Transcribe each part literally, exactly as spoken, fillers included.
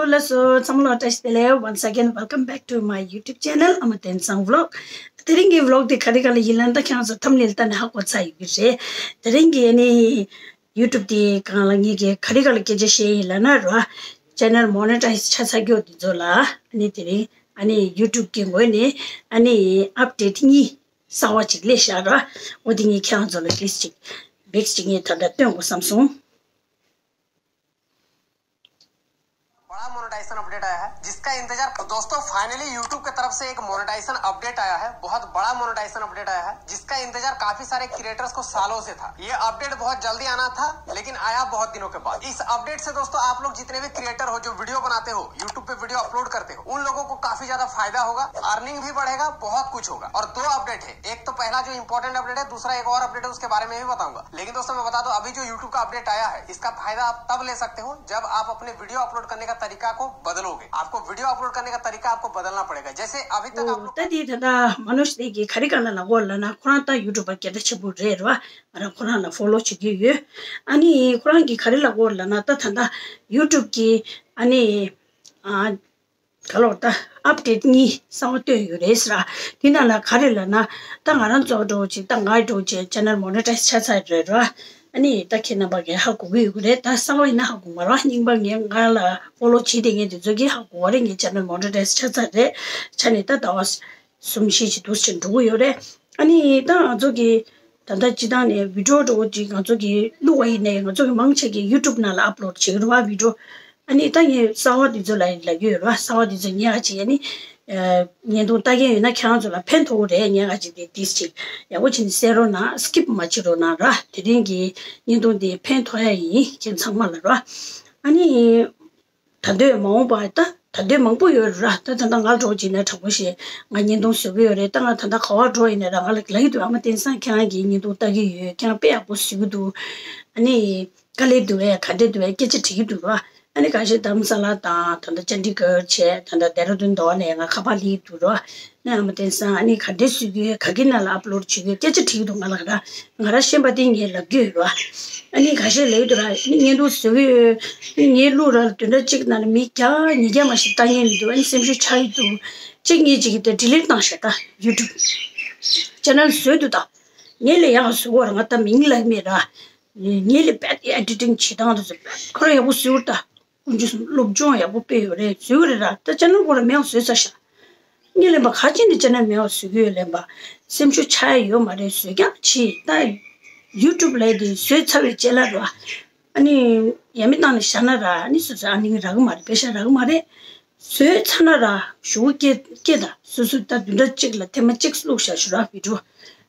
ལགས་སོ། ཚང་མ་ལ་བཀྲ་ཤིས་བདེ་ལེགས། Once again, welcome back to my YouTube channel, Amartya Ensan Vlog. དེ་རིང་གི་vlog དེ་ག་རེ་ག་ལ་ཡིན་ལབ་ན། ད་ཁྱེད་རང་ཚོ་thumbnail ལྟ་ནས་ཧ་གོ་ཚར་ཡོད་ཀྱི་རེད། དེ་རིང་གི་ཨ་ནི་YouTube དེ་སྒང་ལ་ངེད་ཀྱིས་ག་རེ་ག་ལ་སྐད་ཆ་བཤད་ཡིན་ལབ་ན་ར། channel monetize ཆགས་ཚར་རྒྱུ་དེ་ཚོ་ལ་ཨ་ནི་དེ་རིང་ཨ་ནི་YouTube གི་ངོས་ནས་ཨ་ནི་update གཉིས་གསར་བ་ཅིག་སླེབས་ཤག་ར། འོ་དེ་ངས་ཁྱེད་རང་ཚོ་ལ་ཏིས་ཅིག་མིག་ཅིག་ངས་ད་ལྟ་སྟོན་དགོས་བསམ་སོང་། बड़ा monetization update आया है, जिसका इंतजार। दोस्तों, फाइनली YouTube की तरफ से एक मोनेटाइजेशन अपडेट आया है। बहुत बड़ा मोनेटाइजेशन अपडेट आया है, जिसका इंतजार काफी सारे क्रिएटर्स को सालों से था। ये अपडेट बहुत जल्दी आना था, लेकिन आया बहुत दिनों के बाद। इस अपडेट से दोस्तों, आप लोग जितने भी क्रिएटर हो, जो वीडियो बनाते हो, YouTube पे वीडियो अपलोड करते हो, उन लोगों को काफी ज्यादा फायदा होगा, अर्निंग भी बढ़ेगा, बहुत कुछ होगा। और दो अपडेट है, एक तो पहला जो इंपॉर्टेंट अपडेट है, दूसरा एक और अपडेट है, उसके बारे में भी बताऊंगा। लेकिन दोस्तों, मैं बता दूं, अभी जो YouTube का अपडेट आया है, इसका फायदा आप तब ले सकते हो जब आप अपने वीडियो अपलोड करने का तरीका को बदलोगे। आपको वीडियो अपलोड करने का तरीका आपको बदलना पड़ेगा। जैसे अभी तक आप लोग ད་དེ་ད་ལྟ་མ་ནོ་ཤི་དེ་གི་ག་རེ་ག་ལ་ལབ་དགོས་ལབ་ན། ཁོ་རང་ད་ཡུ་ཊུབ་པ་སྐད་གྲགས་ཆེན་པོ་རེད་ར། ང་རང་ཁོ་རང་ལ་ཕོ་ལོ་བྱེད་ཀྱི་ཡོད། ཨ་ནི་ཁོ་རང་གི་ག་རེ་ལབ་དགོས་ལབ་ན། ད་ད་ལྟ་ཡུ་ཊུབ་གི་ཨ་ནི་ཨ། ག་ལོར་ད་ཨབ་ཌེཊ་གཉིས་གསར་བ་བཏོན་ཡོད་རེད་ཟེར། དེ་ནང་ལ་ག་རེ་ལབ་ན། ད་ང་རང་ཚོ་འགྲོ་ཅིག་ད་ང་འགྲོ་ཅིག་ཅེ་ནལ་མོ་ནི་ཊའི་ཛི་ཆགས་ཚར་རེད་ར། ཨ་ནི་ད་ཁྱེད་རྣམ་པ་གིས་ཧ་གོ་གི་ཡོད་ཀྱི་རེད། ད་གསར་བ་ཡིན་ན་ཧ་གོ་མ་རེད། རྙིང་པ་ངས་ང་ལ་ཕོ་ལོ་བྱེད་བསྡད་མཁན་དེ་ཚོ་གིས་ཧ་གོ་བ་རེད། ངས་ཅེ་ནལ་མོ་ནི་ཊའི་ཛི་ཆགས་ཚར་རེད། ཆ་ནས་ད་ཟླ་བ་གསུམ་བཞི་ཅིག་འདུག་ཅིག་འགྲོ་གི་ཡོད་རེད། ཨ་ནི་ད་ང་ཚོ་གི་ད་ལྟ་སྤྱི་བཏང་ནས་བི་ཌིའོ་འགྲོ་ཅིག་ང་ཚོ་གི་བླུགས་པ་ཡིན་ནའི་ང་ཚོ་གི་མང་ཆེ་གི་ཡུ་ཊུབ་ནང་ལ་ཨབ་ལོཌ་བྱེད་ཀྱི་རེད་བ། བི་ཌིའོ། ཨ་ནི་ད་ངས་གསར་བ་འདི་ཚོ་ལ་ལབ་ཀྱི་ཡོད་རེད་བ། གསར་བ་འདི་ཚོ་ཉན་ཡག་ཅིག་ཨ་ནི་ཨ་བརྙན་ཐུང་ལྟ་མཁན་ཡོད་ན་ཁྱེད་རང་ཚོ་ལ་ཕན་ཐོགས་ཀྱི་རེད། ཉན་ཡག་ཅིག་དེ་ཏིས་ཅིག་ཡག་པོ་བྱས་ནས་གསན་རོགས་གནང་། སི་ཀིབ་མ་བྱེད་རོགས་གནང་ར། དེ་རིང་གི་བརྙན་ཐུང་འདི་ཕན་ཐོགས་ཡག་ཡིན། ཁྱེད་ཚང་མ་ལ་ར། ཨ་ནི་ད་ལྟོས་མ་འོངས་པ་ད་ད་ལྟོས་མང་པོ་ཡོད་རེད་ར། ད་ད་ལྟ་ང་འགྲོ་བྱས་ན་དྲང་པོ་བཤད། ང་བརྙན་ཐུང་བཟོ་གི་ཡོད་རེད། ད་ང་ད་ལྟ་ག་བ་འགྲོ་ཡིན་ན་ར། ང་ལ་ལབ་ཀྱི་འདུག་ཨ་མ་བསྟན་བཟང་ཁྱེད་རང་གིས་བརྙན་ཐུང་ལྟ་གི་ཡོད། ཁྱེད་རང་དཔེ་ཡག་པོ་བཟོ་གི་འདུག་ཨ་ནི་དཀའ་ལས་འདུག་པས། ག་འདྲས་འདུག་པས། སྐད་ཆ་དྲི་གི་འདུག་ར། ཨ་ནི་ཁ་ཤས་དྷ་རམ་ས་ལ་དང་ད་ལྟ་ཅན་ཌི་གར་བྱས། ད་ལྟ་ལྡེ་ར་ལྡུན་འདྲ་བ་ནས་ང་ཁ་པར་སླེབས་འདུག་ར། ཨ་ནི་ཨ་མ་བསྟན་བཟང་ཨ་ནི་ག་འདྲས་བཟོ་གི་ཡོད། ག་གི་ནང་ལ་ཨབ་ལོཌ་བྱེད་ཀྱི་ཡོད། སྐད་ཆ་དྲི་གི་འདུག་ང་ལ་ར། ང་ར་ཤེས་པ་དེ་ངས་ལབ་ཀྱི་ཡོད་ར། ཨ་ནི་ཁ་ཤས་ལབ་ཀྱི་འདུག་ར། ཨ་ནི་བརྙན་ཐུང་བཟོ་གི་ཡོད། ཨ་ནི་ངས་བླུགས་ར་ལ་བདུན་ཕྲག་གཅིག་ནང་ལ་མི་བརྒྱ་ཉིས་བརྒྱ་མ་ཞིག་ལྟ་མཁན་མི་འདུག་ཨ་ནི་སེམས་ཤུགས་ཆག་གི་འདུག་གཅིག་གཉིས་གཅིག་གིས་དེ་ཌི་ལིཊ་བཏང་ཤག་ད་ཡུ་ཊུབ་ཅེ་ནལ་བཟོས་འདུག་ད་ངས་ལས་ཡག་བཟོ་གི་ཡོད་ར། ང་ད་མིང་ལབ་ཀྱི་མེད་ར། ངས་ལས་བེད་ཨེ་ཌི་ཊིང་བྱེད་སྟངས་དེ་ཚོ་བེད་ཁོ་རང་ཡག་པོ་བཟོས་ཡོད་ད། ཀུན་སྤྱོད་སློབ་སྦྱོང་ཡག་པོ་སྤེལ་ཡོད་རེད། བཟོས་ཡོད་རེད་ར། ད་ཅེ་ནལ་ཁོ་རང་མེད་པ་བཟོས་ཚར་ཤག་ངས་ལན་པ་ག་ཅི་ནས་ཅེ་ནལ་མེད་པ་བཟོས་ཀྱི་ཡོད་ལན་པ། སེམས་ཤུགས་ཆག་ཡ་ཡོད་མ་རེད། བཟོས་ཀྱང་བྱེད། ད་ཡུ་ཊུབ་ལས་དེ་བཟོས་ཚར་བའི་རྗེས་ལ་ར། ཨ་ནི་ཡ་མི་བཏང་ནས་བཞག་ན་ར། ཨ་ནི་སོ་སོ་ཨ་ནི་རག་གི་མ་རེད། པེ་ཤ་རག་གི་མ་རེད། བཟོས་ཚར་ན་ར་ཞུ་སྐྱེ་སྐྱེ་ད། སོ་སོ་ད་བདུན་ཕྲག་གཅིག་ལ་ཐེངས་མ་གཅིག་བླུགས་བཞག་ཞུ་ར། བི་ཌིའོ་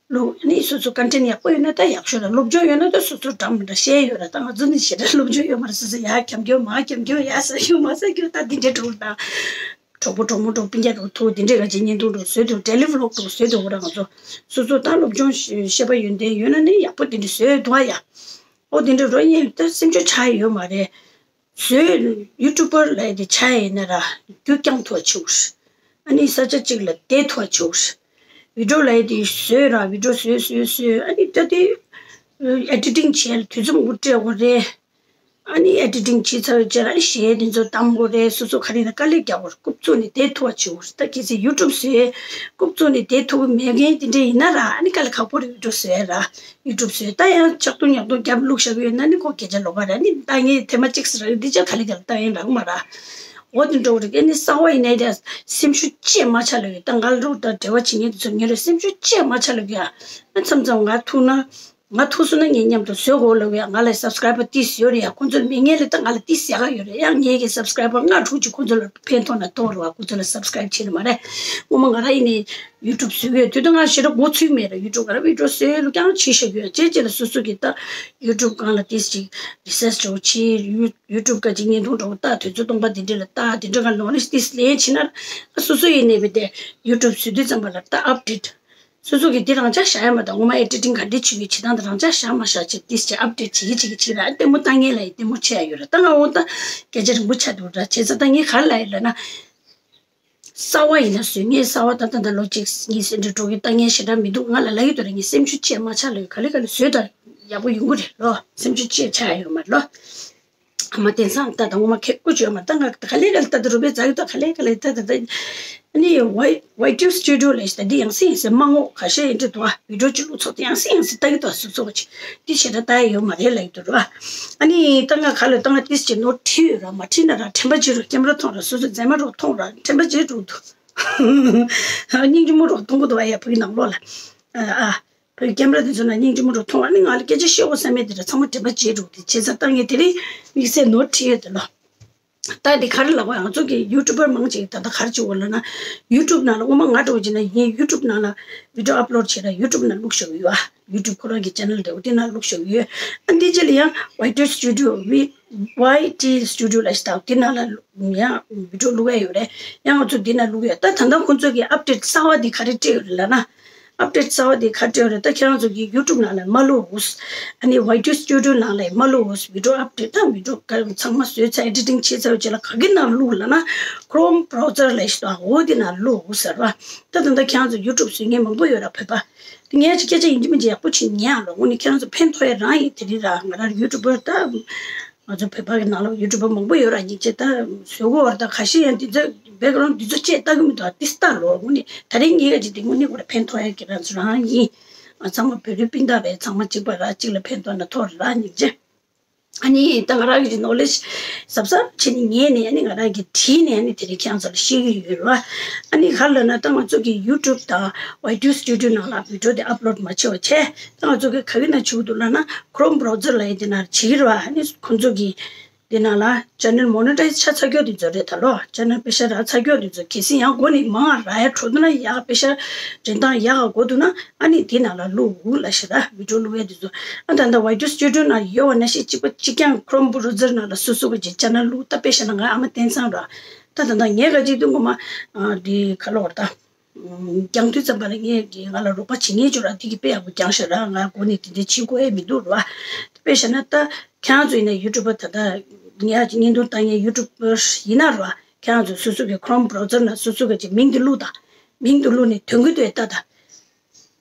བླུགས། ཨ་ནི་སོ་སོ་ཀོན་ཊེན་ཡག་པོ་ཡོད་ན་ད་ཡག་ཤོས་ར། སློབ་སྦྱོང་ཡོད་ན་ད་སོ་སོ་འདྲ་མི་འདྲ་ཤེས་ཡོད་ར། ད་ང་ཚོ་ནི་ཞེ་དྲག་སློབ་སྦྱོང་ཡོད་མ་རེད། སོ་སོ་ཡར་འཁྱམ་རྒྱུ་མར་འཁྱམ་རྒྱུ། ཡར་ཟ་རྒྱུ་མར་ཟ་རྒྱུ། ད་འདི་འདྲའི་འགྲོ་ད། གྲོགས་པོ་གྲོགས་མོ་གྲོགས་སྤུན་ཀྱག་གྲོགས་ཐུག་འདི་འདྲའི་ག་ཅིག་བརྙན་ཐུང་གྲོགས་བཟོས་འདུག་ཊེ་ལི་བི་ལོག་གྲོགས་བཟོས་འདུག་ར། ང་ཚོ་སོ་སོ་ད་སློབ་སྦྱོང་ཤེས་པ་ཡོན་ཏན་ཡོད་ན་ནི་ཡག་པོ་འདི་འདྲ་བཟོས་འདུག་ཨ་ཡ། ཨོ་འདི་འདྲ་རོ་ཡིན་ད་སེམས་ཤུགས་ཆག་ཡ་ཡོད་མ་རེད། བཟོས་ཡུ་ཊུབ་པར་ལབ་ཡ་དེ་ཆགས་ཡིན་ན་ར་རྒྱུ་རྐྱང་ཐུབ་པ་བྱེད་དགོས། ཨ་ནི་ས་ཆ་གཅིག་ལ་བསྡད་ཐུབ་པ་བྱེད་དགོས། བི་ཌིའོ་ལབ་ཡ་དེ་བཟོས་ར། བི་ཌིའོ་བཟོས་བཟོས་བཟོས་ཨ་ནི་ད་དེ་ཨེ་ཌི་ཊིང་བྱས་ལ་དུས་མཚམས་འགོ་སྤྲད་དགོས་རེད། ཨ་ནི་ཨེ་ཌི་ཊིང་བྱས་ཚར་བའི་རྗེས་ལ་ཨ་ནི་གཞས་དེ་ཚོ་བདམས་དགོས་རེད། སོ་སོ་ག་རེ་ཡིན་ན་དཀའ་ལས་རྒྱག་དགོས་རེད། རྐུབ་བཙུགས་ནས་བསྡད་ཐུབ་པ་བྱེད་དགོས་རེད། ད་གལ་སྲིད་ཡུ་ཊུབ་བཟོས་རྐུབ་བཙུགས་ནས་བསྡད་ཐུབ་ཀྱི་མེད་མཁན་དེ་འདྲ་ཡིན་ན་ར། ཨ་ནི་དཀའ་ལས་ཁག་པོ་རེད། ཡུ་ཊུབ་བཟོས་ར། ཡུ་ཊུབ་བཟོས་ད་ཡང་ཆག་ཐུང་ཉག་ཐུང་རྒྱབ་བླུགས་བཞག་གི་ཡོད་ན་ནི་ཁོ་སྐད་ཆ་ལོགས་ཀ་རེད། ཨ་ནི་ད་ངས་ཐེངས་མ་གཅིག་ཟེར་ར་འདི་ཅག་ག་ལེ་ག་ལེ་ལྟ་ཡིན་རག་མ་ར། འོ་དེ་འགྲོ་གི་རེད། ཨ་ནི་གསར་བ་ཡིན་ནའི་དེ་སེམས་ཤུགས་ཅེས་མ་ཆག་ལོས་ཡོད། ད་ང་ལ་རོགས་དང་འབྲེལ་བ་བྱེད་མཁན་དེ་ཚོ་ངས་ལོས་སེམས་ཤུགས་ཅེས་མ་ཆག་ལོས་ཡོད། ཨ་མཚམས་མཚམས་ང་ཐུག་ན། ང་ཐུག་སོང་ན་ངའི་མཉམ་དུ་བཟོ་དགོས་ལབ་ཡ། ང་ལ་སབ་སི་ཀ་རའི་བར་ཏིས་ཡོད་རེད་ཡ། ཁོང་ཚོ་ལ་མེད་མཁན་ལ་ད་ང་ལ་ཏིས་ཡག་ག་ཡོད་རེད་ཡ། ངའི་གི་སབ་སི་ཀ་རའི་བར་ལྔ་དྲུག་ཅིག་ཁོང་ཚོ་ལ་ཕན་ཐོགས་ན་ཐོགས་རེད་བ། ཁོང་ཚོ་ལ་སབ་སི་ཀ་རའི་བར་བྱེད་ནི་མ་རེད། སྔོན་མ་ང་རང་ཡིན་ནའི་ཡུ་ཊུབ་བཟོ་གི་ཡོད་དུས་ད་ང་ཞེ་དྲག་མགོ་ཚོད་མེད་རེད། ཡུ་ཊུབ་ག་རེ་བི་ཌིའོ་བཟོས་ལུགས་ཀྱང་བྱེད་བཞག་གི་ཡོད། བྱས་རྗེས་ལ་སོ་སོ་གི་ད་ཡུ་ཊུབ་སྒང་ལ་ཏིས་ཅིག་རི་སར་ཆི་འདྲ་བོ་བྱེད། ཡུ་ཊུབ་ག་ཅིག་བརྙན་ཐུང་འདྲ་བོ་ལྟ། དུས་ཚོད་སྟོང་པ་འདི་འདྲ་ལ་ལྟ། དེ་འདྲ་ག་ནོ་ལིས་ཏིས་ལེན་བྱེད་ན་སོ་སོ་ཡིན་ནའི་བི་དེ་ཡུ་ཊུབ་བཟོ་དུས་ཙམ་པ་ལ་ད་ཨབ་ཌེཊ། སོ་སོ་གིས་འདི་རང་འཇགས་བཞག་ཡ་མ་གཏོགས་ངོ་མ་ཨེ་ཌི་ཊིང་ག་འདྲས་བྱེད་ཀྱི་བྱེད་སྟངས་དེ་རང་འཇགས་བཞག་མ་བཞག་བྱས་ཏིས་བྱས་ཨབ་ཌེཊ་བྱེད་ཀྱི་བྱེད་ཀྱི་བྱེད་ར། ལྟད་མོ་ལྟ་མཁན་ལ་ཡི་ལྟད་མོ་ཆེ་ཡ་ཡོད་ར། ད་ང་འོ་ད་སྐད་ཆ་རིང་པོ་ཆགས་འདུག་ར། བྱས་ཙང་ད་ངས་ག་རེ་ལབ་ཡ་ལབ་ན། གསར་བ་ཡིན་ན་བཟོས། ངས་གསར་བ་ད་ལྟ་ད་ལོ་གཅིག་གཉིས་ཟིན་འགྲོ་འགྲོ་གི་ལྟ་མཁན་ཞེ་དྲག་མི་འདུག་ང་ལ་ལབ་ཀྱི་འདུག་ར། ངས་སེམས་ཤུགས་ཅེས་མ་ཆག་ལོས་ཡོད། ག་ལེ་ག་ལེ་བཟོས་དང་ཡག་པོ་ཡོང་གི་རེད་ལོ། སེམས་ཤུགས་ཅེས་ཆག་ཡ་ཡོད་མ་རེད་ལོ། ཨ་མ་དེང་སང་ད་དང་ངོ་མ་ཁེ་ཀུ་ཅོ་མ་ད་ང་ད་ག་ལེ་ག་ལེ་ད་ད་རུ་བེ་ཛ་གི་ད་ག་ལེ་ག་ལེ་ད་ད་ད་ནི་ཝའི་ཝའི་ཊུ་སི་ཊུ་ཌི་ཡོ་ལས་ད་འདི་ཡང་སེ་ཡང་སེ་མ་ངོ་ཁ་ཤས་ཡིན་འདྲི་དུ་ཨ་བི་ཌི་ཡོ་ཅི་ལུ་ཚོགས་ཏེ་ཡང་སེ་ཡང་སེ་ད་གི་ད་སུ་ཚོགས་ཅི་འདི་བྱེད་ད་ད་ཡོད་མ་རེད་ལ་ཡི་དུ་རུ་ཨ་ཨ་ནི་ད་ང་ག་ལེ་ད་ང་ཏིས་ཅི་ནོ་ཁྲི་ཡོད་ར་མ་ཁྲི་ན་ར་ཁྲེམ་པ་ཅི་རུ་ཀེམ་ར་ཐོང་ར་སུ་སུ་ཛེ་མ་རུ་ཐོང་ར་ཁྲེམ་པ་ཅི་རུ་དུ་སྙིང་རྗེ་མོ་རུ་ཐོང་གི་དུ་ཨ་ཡ་བུ་གི་ནང་ལོགས་ལ་ཨ། བོད་ཀེམ་ར་དེ་ཚོ་ན་སྙིང་རྗེ་མོ་འགྲོ་མཐོང་བ་ནི་ང་ལ་སྐད་ཆ་བཤད་འོ་བསམ་མེད་དེ་ར་ཚང་མ་དྲན་པ་བརྗེད་འགྲོ་དེ་བྱས་ཙང་ད་ངས་དེ་རིང་དམིགས་བསལ་ནོར་ཁྲིད་ཡོད་དེ་ལོ། ད་དེ་ག་རེ་ལབ་དགོས་ང་ཚོ་གི་ཡུ་ཊུབ་པར་མང་ཆེ་ད་ལྟ་ག་རེ་བྱེད་འོ་ལབ་ན་ཡུ་ཊུབ་ནང་ལ་ངོ་མ་ང་འགྲོ་བྱེད་ན་ཡིན་ཡུ་ཊུབ་ནང་ལ་བི་ཌི་ཡོ་ཨབ་ལོཌ་བྱེད་ན་ཡུ་ཊུབ་ནང་བླུགས་ཤོག་ཡོད་ཨ། ཡུ་ཊུབ་ཁོ་རང་གི་ཆེ་ནལ་དེ་འོ་དེ་ནང་བླུགས་ཤོག་ཡོད་ཨ། འདི་རྗེས་ལ་ཡང་ཝའི་ཊི་སི་ཊུ་ཌི་ཡོ་བི་ཝའི་ཊི་སི་ཊུ་ཌི་ཡོ་ལ་ཞིག་དང་དེ་ནང་ལ་ཡང་བི་ཌི་ཡོ་བླུགས་ཡ་ཡོད་རེད་ཡང་ང་ཚོ་དེ་ནང་བླུགས་ཡོད་ད་ད་ལྟ་ཁོང་ཚོ་གི་ཨབ་ཌེཊ་གསར་བ་དེ་ག་རེ་སྤྲད་ཡོད་རེད་ལབ་ན། ཨབ་ཌེཊ་གསར་བ་དེ་ག་སྤྲད་རེད་ད་ཁྱེད་རང་ཚོ་གི་ཡུ་ཊུབ་ནང་ལ་མ་ལུས། ཨ་ནི་ཝའི་ཊི་སི་ཊུ་ཌི་ཡོ་ནང་ལ་མ་ལུས་བི་ཌི་ཡོ་ཨབ་ཌེཊ་དང་བི་ཌི་ཡོ་ག་ཚང་མ་བཟོས་ཚར་ཨེ་ཌི་ཊིང་བྱས་ཚར་བའི་རྗེས་ལ་ག་གི་ནང་བླུགས་ལབ་ན་ཁོ་རོམ་བྷ་རའུ་ཛར་ལ་ཞིག་དང་འོ་དེ་ནང་བླུགས་ཟེར་བ། ད་ད་ལྟ་ཁྱེད་རང་ཚོ་ཡུ་ཊུབ་བཟོ་མཁན་མང་པོ་ཡོད་ར་བོད་པ། དེ་ངས་ཅིག་སྐད་ཆ་ཡིན་གཅིག་མིན་གཅིག་ཡག་པོ་ཅིག་ཉན་ཨ་ལོ་དངོས་གནས་ཁྱེད་རང་ཚོ་ཕན་ཐོགས་ཡ་རང་ཡིན་དེ་རིང་ར་ང་རང་ཡུ་ཊུབ་པར་ད། ང་ཚོ་བོད་པ་གི་ནང་ལ་ཡུ་ཊུབ་པ་མང་པོ་ཡོད་ར་སྙིང་རྗེ་ད་བཟོ་གོ་བར་ད་ཁ་ཤས་ཡང་འདི་ཚོ་བེག་གྷ་རའུན་འདི་ཚོ་བཅད་ལྟ་གི་མི་འདུག་ཨ་ཏི་སྟ་ལོ་དངོས་གནས་ད་རེས་ངེད་ཀྱི་འདི་དངོས་གནས་ཁོ་ར་ཕན་ཐོགས་ཡ་གི་རང་ཚོ་རང་ཡིན། ང་ཚང་མ་བོད་རིགས་སྤུན་ཟླ་བས་ཚང་མ་གཅིག་པ་ར་གཅིག་ལ་ཕན་ཐོགས་ན་ཐོག་ར་སྙིང་རྗེ། ཨ་ནི་ད་ང་རང་གི་ནོ་ལེཇ་གཟབ་གཟབ་བྱས་ནས་ཉན་ནས་ཨ་ནི་ང་རང་གི་བྲིས་ནས་ཨ་ནི་དེ་རིང་ཁྱེད་ཚོ་ལ་བཤད་གི་ཡོད་ར། ཨ་ནི་ག་ལ་ན་ད་ང་ཚོ་གི་ཡུ་ཊུབ་དང་ཝའི་ཊི་སི་ཊུ་ཌི་ཡོ་ནང་ལ་བི་ཌི་ཡོ་དེ་ཨབ་ལོཌ་མ་བྱས་པ་བྱས་ད་ང་ཚོ་གི་ག་གི་ན་བྱུག་འདུག་ལ་ན་ཁོ་རོམ་བྷ་རའུ་ཛར་ལ་ཡི་དེ་ན་བྱེད་ཀྱི་རེད་བ། ཨ་ནི་ཁོང་ཚོ་གི་དེ་ནང་ལ་ཅེ་ནལ་མོ་ནི་ཊའི་ཛི་ཆགས་ཚར་རྒྱུ་དེ་ཚོ་རེད་ད་ལོ། ཅེ་ནལ་པེ་ཤ་རག་ཚར་རྒྱུ་དེ་ཚོ་གལ་སྲིད་ཡང་སྒོ་ནས་མང་རག་ཡ་འཕྲོ་འདུག་ན་ཡག་པེ་ཤ་འདྲེན་སྟངས་ཡག་ག་དགོས་འདུག་ན་ཨ་ནི་དེ་ནང་ལ་བླུག་འུ་ལ་ཤི་ར་བི་ཌི་ཡོ་བླུག་ཡ་དེ་ཚོ་ཨ་ད་ད་ཝའི་ཊི་སི་ཊུ་ཌི་ཡོ་ནང་ཡོད་བ་ན་ཤི་གཅིག་པ་གཅིག་རྐྱང་ཁོ་རོམ་བྷ་རའུ་ཛར་ནང་ལ་སོ་སོ་གི་ཅེ་ཅེ་ནལ་བླུག་ད་པེ་ཤ་ན་ང་ཨ་མ་བསྟན་ཚང་ར་ད་ད་ད་ངས་ག་ཅིག་དུས་ངོ་མ་འདི་ག་ལོ་བར་ད། རྒྱང་མཐུད་ཙམ་པ་ལ་ངས་ཀྱི་ང་ལ་རོགས་པ་བྱེད་ངེས་ཅོ་ར་དེ་གི་དཔེ་ཡག་པོ་རྒྱང་ཤ་ར་ང་གོ་ནས་དེ་འདྲ་བྱེད་དགོས་ཡས་མི་འདུག་ར། དཔེ་བཞག་ན་ད་ཁྱེད་རང་ཚོ་ཡིན་ན་ཡུ་ཊུབ་པ་ད་ལྟ་ངས་ཨ་ཅིག་བརྙན་ཐུང་ལྟ་མཁན་ཡུ་ཊུབ་པ་ཡིན་ན་ར་ཁྱེད་རང་ཚོ་སོ་སོ་གི་ཁོ་རོམ་བྷ་རའུ་ཛར་ནང་སོ་སོ་གི་ཅིག་མིང་དེ་བླུགས་དང་། མིང་དེ་བླུགས་ནས་དོན་གི་དོན་ལྟ་དང་།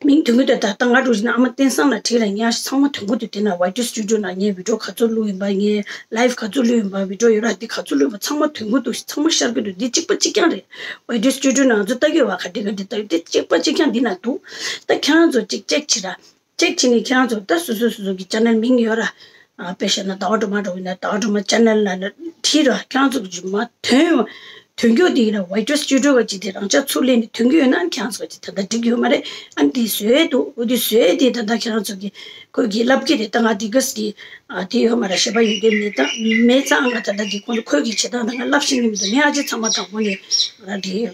མིང་དོན་གི་དོན་ལྟ་ད་ང་འགྲོ་བཞིན་ཨ་མ་བསྟན་སང་ལ་བྲིས་ལ་ཉག་ཤི་ཚང་མ་དོན་གི་དོན་དེ་ན་ཝའི་ཊི་སི་ཊུ་ཌི་ཡོ་ན་ངས་བི་ཌི་ཡོ་ག་ཚོད་བླུགས་ཡིན་པ་ངས་ལའིབ་ག་ཚོད་བླུགས་ཡིན་པ་བི་ཌི་ཡོ་ཡོད་ར་དེ་ག་ཚོད་བླུགས་ཡིན་པ་ཚང་མ་དོན་གི་འདུག་ཚང་མ་ཤར་གི་འདུག་འདི་གཅིག་པ་གཅིག་རྐྱང་རེད། ཝའི་ཊི་སི་ཊུ་ཌི་ཡོ་ན་ང་ཚོ་ལྟ་གི་ཡོད་བ་ག་འདྲ་ག་འདྲ་ལྟ་གི་འདི་གཅིག་པ་གཅིག་རྐྱང་འདི་ན་འདུག་ད་ཁྱེད་རང་ཚོ་གཅིག་ཅེག་བྱེད་ར། ཅེག་བྱེད་ནས་ཁྱེད་རང་ཚོ་ད་སོ་སོ་སོ་སོ་གི་ཅེ་ནལ་མིང་ཡོད་ར། ཨ་དཔེ་བཤད་ན་ཟླ་བ་སྒྲོལ་མ་འགྲོ་ཡིན་ན་ཟླ་བ་སྒྲོལ་མ་ཅེ་ནལ་ལ་ན་བྲིས་ར་ཁྱེད་རང་ཚོ་གི་མ་དོན་དོན་གྱོ་དེ་ཡིན་ན་ཝའི་ཊི་སི་ཊུ་ཌི་ཡོ་ག་ཅིག་དེ་རང་ཅག་ཚུར་ལེན་ནས་དོན་གྱོ་ཡོད་ན་ཁྱེད་རང་ཚོ་ག་ཅིག་ད་ལྟ་འགྲིག་ཡོད་མ་རེད། ཨ་འདི་བཟོས་འདུག་འོ་འདི་བཟོས་དེ་ད་ལྟ་ཁྱེད་རང་ཚོ་གི་ཁོས་གི་ལབ་ཀྱི་རེད། ད་ང་འདི་ག་སི་ཨ་དེ་ཡོད་མ་ར་ཞེ་པ་ཡོད་དེ་མེད་ད་མེད་ཙང་ང་ད་ལྟ་འདི་ཁོང་ཚོ་ཁོས་གི་བྱེད་སྟངས་ད་ང་ལབ་ཤེས་ཀྱི་མི་འདུག་ངས་ཨ་ཅེ་ཚང་མ་དང་པོ་ནས་ང་ར་འདི།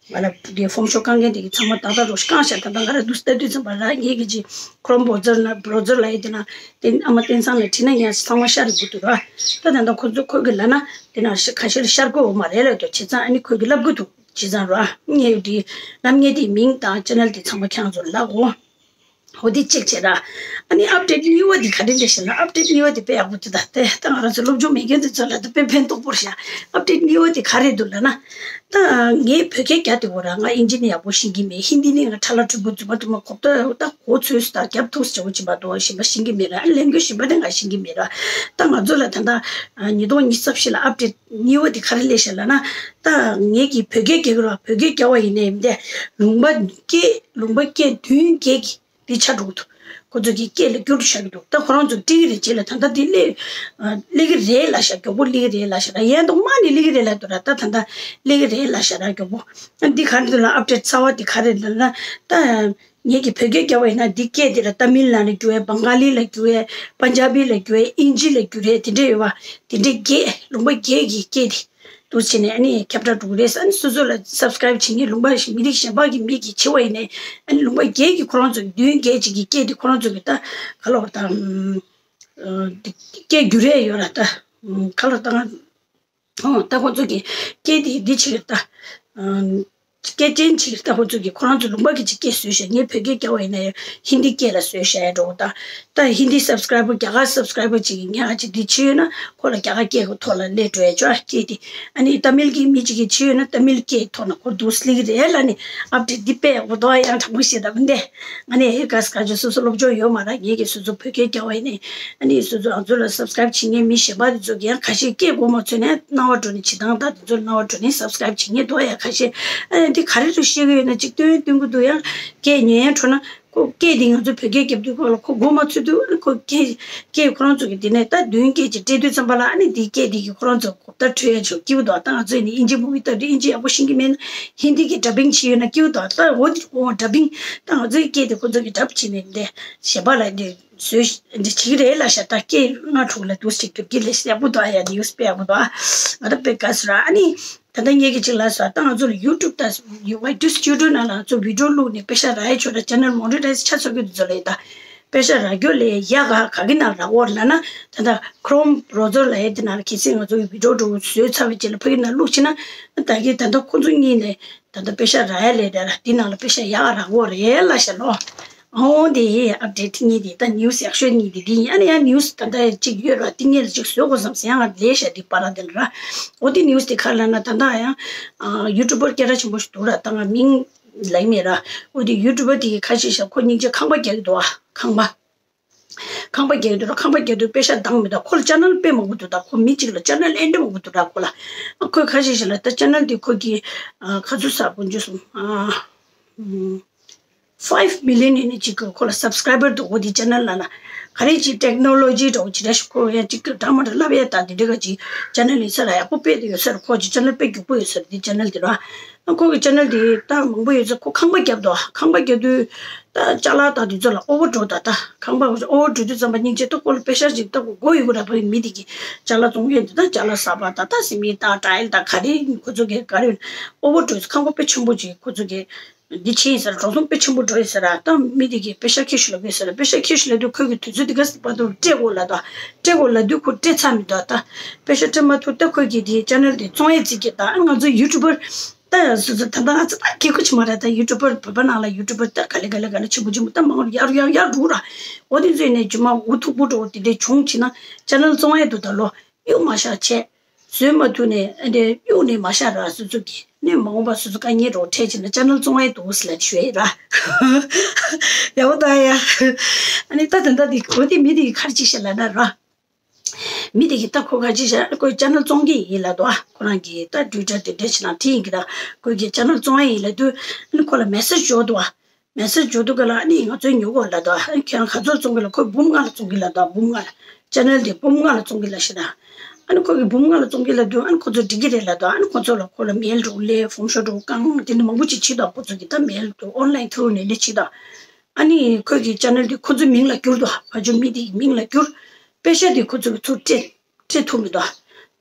ང་ལ་དེ་ཕོམ་ཤོག་བཀང་མཁན་དེ་གི་ཚང་མ་ཏག་ཏག་རོགས་ཤིག་བཀང་ཤག་ད་ལྟ་ང་ར་འདུག་ལྟ་དུས་ཙམ་པ་ར་ངེད་ཀྱི་ཅི་ཁོ་རོམ་བྷ་རའུ་ཛར་ན་བྷ་རའུ་ཛར་ལ་ཡི་དེ་ན་དེ་ཨ་མ་བསྟན་སང་ལ་བྲིས་ན་ཡང་ཚང་མ་ཤར་རེ་དགོས་འདུག་ར། ད་ད་ལྟ་ཁོ་ཚོ་ཁོས་གི་ལབ་ན་དེ་ན་ཤ་ཁ་ཤས་ལ་ཤར་གོ་འོ་མ་རེད་ལབ་འདུག་བྱས་ཙང་ཨ་ནི་ཁོས་གི་ལབ་གི་འདུག་བྱས་ཙང་ར་ངས་དེ་ལབ་མཁན་དེ་མིང་དང་ཅེ་ནལ་དེ་ཚང་མ་ཁྱེད་རང་ཚོ་ལབ་གོ་འོ་དེ་གཅིག་བྱས་ར། ཨ་ནི་ཨབ་ཌེཊ་གཉིས་པ་དེ་ག་རེ་རེད་ཟེར་ན་ཨབ་ཌེཊ་གཉིས་པ་དེ་དཔེ་ཡག་པོ་འདུག་ད་དེ་ད་ང་རང་ཚོ་སློབ་སྦྱོང་མེད་མཁན་དེ་ཚོ་ལ་ད་དཔེ་ཕན་ཐོགས་པོ་རེད་ཤག་ཨབ་ཌེཊ་གཉིས་པ་དེ་ག་རེ་འདུག་ལབ་ན། ད་ངས་བོད་སྐད་རྒྱག་དེ་འོ་ར་ང་ཨིན་ཇི་ནི་ཡག་པོ་ཤེས་ཀྱི་མེད། ཧིན་དི་ནི་ང་ཁྲ་ལ་ཁྲི་པོ་རྫུན་མ་དུ་མ་གོ་ད་ད་གོ་ཚོད་སུ་ད་རྒྱབ་ཐུག་སུ་བྱ་བོ་ཅི་མ་དོ་ཞིམ་པ་ཤེས་ཀྱི་མེད་ར། ཨ་ལས་འགུལ་ཞིམ་པ་དེ་ང་ཤེས་ཀྱི་མེད་ར། ད་ང་ཚོ་ལ་ད་ད་ཉིས་སྟོང་ཉི་ཤུ་རྩ་བཞི་ལ་ཨབ་ཌེཊ་གཉིས་པ་དེ་ག་རེ་སླེབས་ཤག་ལབ་ན། ད་ངས་ཀྱི་བོད་སྐད་རྒྱག་གི་ར་བོད་སྐད་རྒྱག་པ་ཡིན་ནའི་མི་འདས་ལུང་པ་སྐད་ལུང་པ་སྐད་མདུན་སྐད་ཀྱི་འདི་ཆགས་འགྲོ་གི་འདུག་ཁོ་ཚོ་གི་སྐད་ལ་བསྒྱུར་དུ་བཞག་གི་འདུག་ད་ཁོ་རང་ཚོ་འགྲིག་གི་རེད་ཅེས་ལ་ད་ལྟ་འདི་སླེབས་སླེབས་ཀྱི་རེད་ལབ་ཤག་མགྱོགས་པོ་སླེབས་ཀྱི་རེད་ལབ་ཤག་ར། ཡན་དུ་མ་ནི་སླེབས་ཀྱི་རེད་ལབ་འདུག་ར། ད་ད་ལྟ་སླེབས་ཀྱི་རེད་ལབ་ཤག་ར་མགྱོགས་པོ། ཨ་འདི་ག་རེ་འདུག་ལ་ཨབ་ཌེཊ་གསར་བ་འདི་ག་རེ་འདུག་ལ་ད་ངེད་ཀྱི་བོད་སྐད་རྒྱབ་པ་ཡིན་ན་འདི་སྐད་འདི་ལ་ཏ་མིལ་ནང་ལ་བསྒྱུར་བས་བང་ག་ལི་ལ་བསྒྱུར་བས་པན་ཇ་བི་ལ་བསྒྱུར་བས་ཨིན་ཇི་ལ་བསྒྱུར་རེད་དེ་འདྲས་ཡོད་པ་དེ་འདྲས་བརྒྱད་ལུང་པ་བརྒྱད་ཀྱི་སྐད་འདི། འདུག་བྱས་ནས་ཨ་ནི་ཁྱབ་བསྒྲགས་འགྲོ་གི་རེད། ཨ་ནི་སོ་སོ་ལ་སབ་སི་ཀ་རེབ་བྱེད་མཁན་ལུང་པ་ཞིག་མི་རིགས་གཞན་པ་གི་མི་གིས་བྱེད་པ་ཡིན་ནའི་ཨ་ནི་ལུང་པ་བརྒྱད་ཀྱི་ཁོ་རང་ཚོ་མདུན་བརྒྱད་ཅིག་གི་སྐད་དེ་ཁོ་རང་ཚོ་གི་ད་ག་ལ་བར་ད་སྐད་བསྒྱུར་ཡས་ཡོད་ར། ད་ག་ལ་ད་ད་ཁོ་ཚོ་གི་སྐད་དེ་འདི་བྱེད་ད། སྐད་ཅན་ཅིག་ལྟ་བུ་ཚོ་གིས་ཁོ་རང་ཚོ་ལུང་པ་གི་ཅིག་སྐད་བཟོས་ཤག་ངས་བོད་སྐད་རྒྱག་པ་ཡིན་ན་ཡང་ཧིན་དི་སྐད་ལ་བཟོས་ཤག་ཡ་འགྲོ་གི། ད་ད་ཧིན་དི་སབ་སི་ཀ་རའི་བར་རྒྱ་གར་སབ་སི་ཀ་རའི་བར་ཅིག་གིས་ངས་ཨ་ཅིག་འདི་བྱས་ཡོད་ན་ཁོ་ལ་རྒྱ་གར་སྐད་ཀྱི་ཐོག་ལ་སླེབས་འགྲོ་ཡ་ཅོ་ཨ་སྐད་དེ། ཨ་ནི་ཏ་མིལ་གྱི་མི་ཅིག་གིས་བྱས་ཡོད་ན་ཏ་མིལ་སྐད་ཐོག་ན་ཁོ་འདུག་སླེབས་ཀྱི་རེད་ལབ་ནས་ཨབ་ཌེ་ཊི་འདི་སྤེལ་ཡག་པོ་འདུག་ཨ། ཡང་དྲང་པོ་བཤད་ད་མི་འདས། ང་ནི་ཨེ་ག་ས་ག་ཅོ་སོ་སོ་སློབ་སྦྱོང་ཡོད་མ་རེད། ངས་ཀྱི་སོ་སོ་བོད་སྐད་རྒྱག་པ་ཡིན་ནའི་ཨ་ནི་སོ་སོ་ང་ཚོ་ལ་སབ་སི་ཀ་རའིབ་བྱེད་མཁན་མི་གཞན་པ་དེ་ཚོ་གིས་ཡང་ཁ་ཤས་སྐད་གོ་མ་ཚོད་ནས་སྣང་བ་འགྲོ་ནས་བྱེད་སྟངས་དང་དེ་ཚོ་ལ་སྣང་བ་འགྲོ་ནས་སབ་སི་ཀ་རའིབ་བྱེད་མཁན་འདུག་ཨ། ཡ་ཁ་ཤས་ཨ་ནི་འདི་ག་རེ་རུ་བཤད་གི་ཡོད་ན་ཅིག་སྟོན་སྟོན་གི་འདུག་ཡང་སྐད་ཉན་འགྲོ་ན། ཁོ་སྐད་འདི་ང་ཚོ་བོད་སྐད་རྒྱབ་དུས་ཁོ་ལ་ཁོ་མགོ་མ་ཚོད་དུས་ཨ་ནི་ཁོ་སྐད་སྐད་ཁོ་རང་ཚོ་གི་འདི་ནས་ད་མདུན་སྐད་ཅིག་སྤྲད་དུས་ཙམ་པ་ལ་ཨ་ནི་འདིའི་སྐད་འདི་གི་ཁོ་རང་ཚོ་གོ་བརྡ་འཕྲོད་ཡ་ཆོག་སྐྱིད་པོ་འདུག་ད་ང་ཚོས་ནི་ཨིན་ཇི་མུ་བི་ལྟ་དུས་ཨིན་ཇི་ཡག་པོ་ཤེས་ཀྱི་མེད་ན་ཧིན་དི་གི་ཌབ་བིང་བྱེད་ཡོད་ན་སྐྱིད་པོ་འདུག་ད་འོ་འདི་འོ་ཌབ་བིང་ད་ང་ཚོའི་སྐད་དེ་ཁོ་ཚོ་གི་ཌབ་བྱེད་ནས་འདི་གཞན་པ་ལ་འདི་བཟོས་འདི་བྱེད་ཀྱི་རེད་ལབ་ཤག་ད་སྐད་ལྔ་དྲུག་ལ་འདུག་ཅིག་འགྱུར་གྱི་ལས་ཡག་པོ་འདུག་ཡ་ནི་ཡུས་པ་ཡག་པོ་འདུག་ང་ད་དཔེ་དགའ་སོང་ར། ཨ་ནི། ད་ལྟ་ངས་ཀྱི་ཅིག་ལ་ཟ་ད་ང་ཚོ་ལ་ཡུ་ཊུབ་དང་ཡུ་ཝའི་ཊུ་སི་ཊུ་ཌི་ཡོ་ནང་ལ་ང་ཚོ་བི་ཌི་ཡོ་བླུགས་ནས་པེ་ཤ་རག་ཡ་ཆོག་ད་ཅེ་ནལ་མོ་ནི་ཊའི་ཛི་ཆགས་ཚར་གི་འདུག་ཚོ་ལ་ཡིན་ད། པེ་ཤ་རག་རྒྱུ་ལས་ཡ་ག་ག་གི་ནང་རག་འོར་ལབ་ན་ད་ལྟ་ཁོ་རོམ་བྷི་རའུ་ཛར་ལབ་ཡ་དེ་ནང་ལ་གལ་སྲིད་ང་ཚོ་གི་བི་ཌི་ཡོ་འགྲོ་བཟོས་ཚར་བའི་རྗེས་ལ་ཕ་གི་ནང་བླུགས་ཕྱིན་ན་ད་གི་ད་ལྟ་ཁོ་ཚོ་གཉིས་ནས་ད་ལྟ་པེ་ཤ་རག་ཡ་ལས་རེད་ར་དེ་ནང་ལ་པེ་ཤ་ཡ་ག་རག་འོར་རེད་ལབ་ཤག་ལོ། ཨོ་དེ་ཨབ་ཌེ་ཊི་གཉིས་དེ་ད་ནིའུ་སི་ཡག་ཤོས་གཉིས་དེ་དེ་ཡིན། ཨ་ནི་ཡང་ནིའུ་སི་ད་ལྟ་གཅིག་ཡོད་ར་དེ་གཉིས་ལ་གཅིག་བཟོ་དགོས་བསམ་ཟེར་ཡང་ང་ལས་བྱ་དེ་པ་ར་དེ་ལ་ར། ཨོ་དེ་ནིའུ་སི་དེ་ག་ལ་ན་ད་ལྟ་ཡང་ཡུ་ཊུབ་པར་སྐད་གྲགས་ཆེན་པོ་ཞིག་འདུག་ར། ད་ང་མིང་ལབ་མེད་ར། ཨོ་དེ་ཡུ་ཊུབ་པར་དེ་གི་ཁ་ཤས་ཤ་ཁོ་སྙིང་རྗེ་ཁང་པ་རྒྱག་གི་འདུག་ཨ། ཁང་པ། ཁང་པ་རྒྱག་གི་འདུག་ར། ཁང་པ་རྒྱག་དུས་པེ་ཤ་འདང་མི་འདུག་ཁོ་ལ་ཅེ་ནལ་དཔེ་མང་པོ་འདུག་ད་ཁོ་མི་གཅིག་ལ་ཅེ་ནལ་ཨེ་འདྲ་མང་པོ་འདུག་ར་ཁོ་ལ། ཨ་ཁོས་ཁ་ཤས་ཤ་ལ་ད་ཅེ་ནལ་དེ་ཁོ་གི་ཨ་ག་ཚོད་ཟ་དགོས་འཇུ་སོང་ཨ། five million ཡིན་ནི་གཅིག་གི་ཁོ་ལ་སབ་སི་ཀ་རའི་བར་འདུག་འོ་དེ་ཅེ་ནལ་ལ་ན་ག་རེ་གཅིག་ཊེག་ནོ་ལོ་ཇི་འདྲ་བོ་ཇི་འདྲ་ཞིག་ཁོ་ཡང་གཅིག་གི་འདྲ་མ་འདྲ་ལབ་ཡ་ད་དེ་འདྲ་ག་ཅིག་ཅེ་ནལ་ཡིན་ས་ར་ཡག་པོ་སྤེལ་དུ་ཡོད་ས་ར་ཁོ་གི་ཅེ་ནལ་དཔེ་རྒྱུག་པོ་ཡོད་ས་ར་དེ་ཅེ་ནལ་དེ་ར། ཁོ་གི་ཅེ་ནལ་དེ་ད་མང་པོ་ཡོད་ས་ཁོ་ཁང་པ་བརྒྱབ་འདུག་ཁང་པ་བརྒྱབ་དུས་ད་ཅ་ལག་ད་དེ་ཚོ་ལ་ཨོ་བར་ཌོ་ད་ད་ཁང་པ་ཨོ་བར་ཌོ་དུས་ཙམ་པ་སྙིང་རྗེ་ད་ཁོ་ལ་པེ་ཤ་ཅིག་ད་ཁོ་དགོས་ཡོད་གི་ར་ཕ་གི་མི་དེ་གི་ཅ་ལག་བཙོང་མཁན་དེ་ད་ཅ་ལག་ཟ་བ་ད་ད་སི་མི་ད་ཊའིལ་ད་ག་རེ་ཁོ་ཚོ་གི་ག་རེ་ཨོ་བར་ཌོ་ཁང་པ་དཔེ་ཆེན་པོ་ཅིག་ཁོ་ཚོ་གི་འདི་ཕྱིན་ཡིན་ཟེར་འགྲོ་སོང་དཔེ་ཆེན་པོ་འགྲོ་ཡིན་ཟེར་ར། ད་མི་དེ་གིས་པེ་ཤ་ཁྱེར་ཤོག་ལབ་དགོས་ཟེར་ར། པེ་ཤ་ཁྱེར་ཤོག་ལབ་དུས་ཁོས་གི་དུས་ཚོད་དེ་ག་སི་བར་དུ་སྤྲད་དགོས་ལབ་ད། སྤྲད་དགོས་ལབ་དུས་ཁོ་སྤྲད་ཚར་མི་འདུག་ད་པེ་ཤ་སྤྲད་མ་ཐུབ་ད་ཁོས་གི་དེ་ཅེ་ནལ་དེ་བཙོང་ཡས་རྩིས་ཀྱི་ད་ང་ཚོ་ཡུ་ཊུབ་པར་ད་སོ་སོ་ད་ད་ང་ཚོ་ད་སྐྱེ་ཁུ་ཆི་མ་རེད། ད་ཡུ་ཊུབ་པར་བོད་པ་ནང་ལ་ཡུ་ཊུབ་པར་ད་ག་ལེ་ག་ལེ་ག་ལེ་ཆེན་པོ་ཆེན་པོ་ད་མང་ཡར་ཡར་ཡར་འགྲོ་ར། འོ་དེ་ཚོས་ནས་རྒྱུ་མ་འུ་ཐུག་པོ་འགྲོ་དེ་འདྲས་བྱུང་ཕྱིན་ན་ཅེ་ནལ་བཙོང་ཡས་འདུག་ད་ལོ། གཡུག་མ་བཞག་བྱས། བཟོས་མ་ཐུབ་ནས་ཨ་འདྲས་གཡུག་ནས་མ་བཞག་ར། སོ་སོ་གིས་ནས་མ་འོངས་པ་སོ་སོ་དཀའ་ངལ་རོགས་འཕྲད་ཕྱིན་ན་ཅེ་ནལ་བཙོང་ཡས་འདུག་ཟེར་ལབ་ཞུ་ཡས་ར། ཡག་པོ་ད་ཡ། ཨ་ནི་ད་ད་ད་འདི་འོ་དེ་མི་དེ་གིས་ག་རེ་ཅིག་བཤད་ལབ་ན་ར། མི་དེ་གིས་ད་ཁོ་ག་ཅིག་བཤད་ཁོས་ཅེ་ནལ་བཙོང་གི་ཡིན་ལབ་འདུག་ཁོ་རང་གིས་ད་ཊུ་ཝི་ཊར་དེ་འདྲས་ཕྱིན་ན་དེ་ཡིན་གི་ད་ཁོས་གིས་ཅེ་ནལ་བཙོང་ཡས་ཡིན་ལབ་དུས་ཨ་ནི་ཁོ་ལ་མེ་སེ་ཇི་འབྱོར་འདུག་མེ་སེ་ཇི་འབྱོར་དུས་ག་ལ་ཨ་ནི་ང་ཚོའི་ཉོ་དགོས་ལབ་དོ། ཨ་ནི་ཁྱེད་རང་ག་ཚོད་བཙོང་གི་ལ་ཁོས་འབུམ་ལྔ་ལ་བཙོང་གི་ལབ་དོ། འབུམ་ལྔ་ལ་ཅེ་ནལ་དེ་འབུམ་ལྔ་ལ་བཙོང་གི་ལབ་ཤི་ད། ཨ་ནི་ཁོ་གིས་འབུམ་ལྔ་ལ་བཙོང་གི་ལབ་དུས་ཨ་ནི་ཁོ་ཚོ་འགྲིག་གི་རེད་ལབ་དོ། ཨ་ནི་ཁོ་ཚོ་ལ་ཁོ་ལ་མེལ་འགྲོ་ལས་ཧྥོན་ཤོ་འགྲོ་རྐང་དེ་འདྲ་མང་པོ་ཅིག་བྱེད་དོ། ཁོ་ཚོ་གིས་ད་མེལ་དུ་ཨོན་ལན་ཐུ་རུ་ནས་ལས་བྱེད་དོ། ཨ་ནི་ཁོ་གི་ཅེ་ནལ་དེ་ཁོ་ཚོའི་མིང་ལ་བསྒྱུར་དོ། ཕ་ཇོ་མི་དེ་གི་མིང་ལ་བསྒྱུར། པེ་ཤ་དེ་ཁོ་ཚོ་གི་ཚུར་སྤྲད། སྤྲད་ཐུབ་མི་འདུག་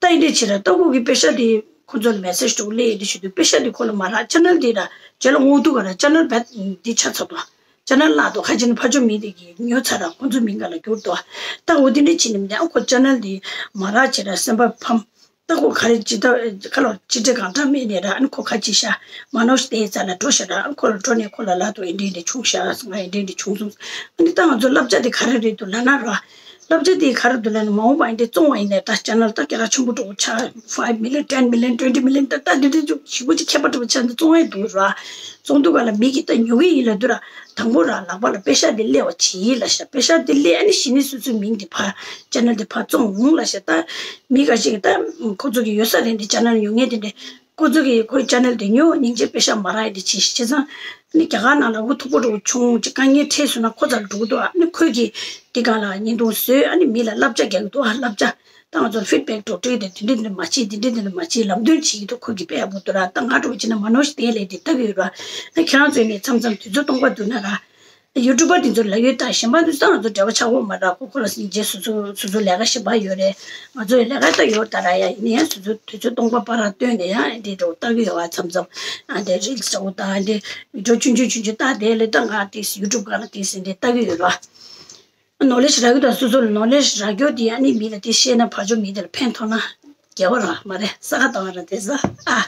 ད་ཡིན་འདྲས་བྱེད་ར་ལྟ་སྐོར་གྱི་པེ་ཤ་དེ་ཁོ་ཚོ་ལ་མེ་སེ་ཇི་འགྲོ་ལས་ཡིན་འདྲས་བྱེད་དུས་པེ་ཤ་དེ་ཁོ་ལ་མ་རག་ཅེ་ནལ་དེ་ར་རྗེས་ལ་འོང་དུས་ག་ར་ཅེ་ནལ་བེད་དེ་ཆགས་ཚར་འདུག་ཅེ་ནལ་བརླག་འདུག་ཁ་ཅིག་ནི་ཕ་ཇོ་མི་དེ་གིས་ཉོས་ཚར་ར་ཁོ་ཚོ་མིང་ག་ལ་བསྒྱུར་འདུག་ད་འོ་དེ་འདྲས་བྱེད་ནི་མི་འདུག་ཨ་ཁོ་ཅེ་ནལ་དེ་མ་རག་བྱེད་ར་སེམས་པ་ཕམ། ད་ཁོ་ག་རེ་ཅི་ལྟ་ཁ་ལོ་ཅི་སྤྲད་གང་དྲག་མེད་ནས་ར། ཨ་ནི་ཁོ་ཁ་ཅིག་ཤ་མ་ནོ་ཞིག་དེའི་རྩ་ལ་འགྲོ་ཤ་ར། ཨ་ནི་ཁོ་ལ་འགྲོ་ནས་ཁོ་ལ་ལབ་འདུག་ཨེ་འདྲས་འདྲས་བྱུང་ཤག་ང་ཨེ་འདྲས་འདྲས་བྱུང་སོང་། ཨ་ནི་ད་ང་ཚོ་བསླབ་བྱ་དེ་ག་རེ་རེད་འདུག་ལབ་ན་ར། བསླབ་བྱ་དེ་ག་རེ་འདུག་ལབ་ན་མ་འོངས་པ་ཨེ་འདྲས་བཙོང་བ་ཡིན་ནའི་ད་ཅེ་ནལ་ད་སྐད་གྲགས་ཆེན་པོ་འགྲོ་ཆགས་five million, ten million, twenty million ད་ད་འདི་འདྲས་ཞིབ་པོ་ཅིག་ཁྱད་པར་འགྲོ་ཆགས་འདི་བཙོང་ཡ་འདུག་ར། བཙོང་དུས་ག་ལ་མི་གིས་ད་ཉོ་གི་ཡིན་ལབ་དུས་ར། དང་པོ་ར་ལག་པ་ལ་པེ་ཤ་དེ་སླེབས་པ་བྱེད་ལབ་ཤག་པེ་ཤ་དེ་སླེབས་ཨ་ནི་གཞི་ནས་སོ་སོའི་མིང་དེ་ཕར་ཅེ་ནལ་དེ་ཕར་བཙོང་འོང་ལབ་ཤག་ད་མི་ཁ་ཤས་ཀྱིས་ད་ཁོ་ཚོ་གི་ཡོད་ས་རེད་འདི་ཅེ་ནལ་ཉོ་མཁན་དེ་འདྲས་ཁོ་ཚོ་གིས་ཁོའི་ཅེ་ནལ་དེ་ཉོ་སྙིང་རྗེ་པེ་ཤ་མ་རག་ཡ་དེ་བྱེད་བྱས་ཙང་ཨ་ནི་རྒྱ་གར་ནང་ལ་འུ་ཐུག་པོ་འགྲོ་བྱུང་ཅིག་དཀའ་ངལ་འཕྲད་སོང་ན་ཁོ་ཚོ་ལ་འགྲོ་གི་འདུག་ཨ་ནི་ཁོས་གིས་དེ་སྒང་ལ་བརྙན་ཐུང་བཟོས་ཨ་ནི་མི་ལ་བསླབ་བྱ་རྒྱག་གི་འདུག་ཨ་བསླབ་བྱ། ད་ང་ཚོར་ཕིཌ་བེག་འགྲོ་སྤྲོད་དེ་དེ་འདྲ་འདི་འདྲ་མ་བྱེད་དེ་འདྲ་འདི་འདྲ་མ་བྱེད་ལམ་སྟོན་བྱེད་ཀྱི་འདུག་ཁོ་གི་དཔེ་ཡག་པོ་འདུག་ར། ད་ང་འགྲོ་བྱས་ན་མ་ནོར་ཞིག་དེ་ལས་དེ་ལྟ་གི་ཡོད་ར། ཨ་ཁྱེད་རང་ཚོས་ནས་མཚམས་མཚམས་དུས་ཚོད་སྟོང་པ་འདུག་ན་ར། ཡུ་ཊུབ་པ་དེ་ཚོ་ལ་ཡོད་ད་གཞན་པ་འདུག་ད་ང་ཚོ་འབྲེལ་བ་ཆགས་ཡོད་མ་ར། ཁོ་ཁོ་ལ་སྙིང་རྗེ་སོ་སོ་སོ་སོ་ལས་ཀ་གཞན་པ་ཡོད་རེད། ང་ཚོ་ཡི་ལས་ཀ་ད་ཡོད་ད་ར། ཡ་ཡིན་ཡང་སོ་སོ་དུས་ཚོད་སྟོང་པ་པ་ར་བཏོན་ནས་ཡང་འདི་འགྲོ་ལྟ་གི་ཡོད་བ། མཚམས་མཚམས་ཨ་འདི་རིལ་སི་འདྲ་བོ་ད་འདི་བི་ཌིའོ་ཆུང་ཆུང་ཆུང་ཆུང་ད་དེ་ལས་ད་ང་དེ་ཡུ་ཊུབ་སྒང་ལ་དེ་སེ་འདི་ལྟ་གི་ཡོད་ར། ནོ་ལེ་ཇི་རག་གི་དང་སོ་སོ་ལ་ནོ་ལེ་ཇི་རག་རྒྱུ་དེ་ཨ་ནི་མི་ལ་དེ་བཤད་ན་ཕར་ཕྱོགས་མི་དེ་ལ་ཕན་ཐོགས་ན་དགེ་བ་རང་མ་རེད། ས་ཁ་བཏང་བ་རང་དེ་ས་ཨ།